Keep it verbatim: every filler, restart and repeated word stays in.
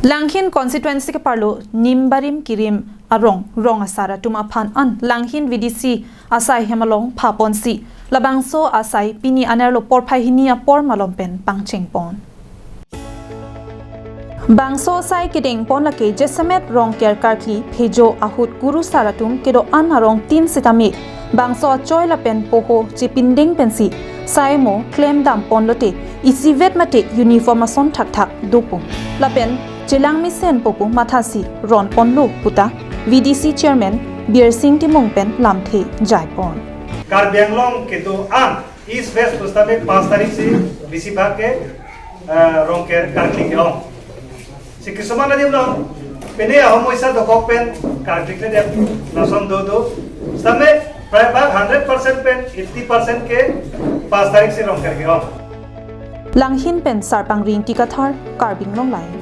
Langhin constituency keparlo Nimbarim Kirim arong rong asar atum aphan an Langhin V D C asai hem along phaponsi labangso asai pini anerlo porphai hini apor malom pen pangchengpon. Bangso asai kedengpon lake jasemet Rongker karkli phejo ahut kurusar atum kedo-an arong tin sitame bangso achoi lapen poho chepindeng pensi sai mo klemdamponlote isivet mate uniform ason thakthak dopum. Lapen chelang mesen popo mathasi ronponlo puta V D C chairman Birsing Timung pen lamthe jaipon. Karbi Anglong kedo-an East West pusitame pas tarik si bisi bhag ke, eh, Rongker karkli ke-ong. Si kisuman adim long pine ahom oisa dokok pen karkli kledem lason do do. Sitame prai bhag hundred percent pen eighty percent ke pas tarik si Rongker ke-ong. Langhin pen Sarpangri Ingti Kathar, Karbi Anglong Live.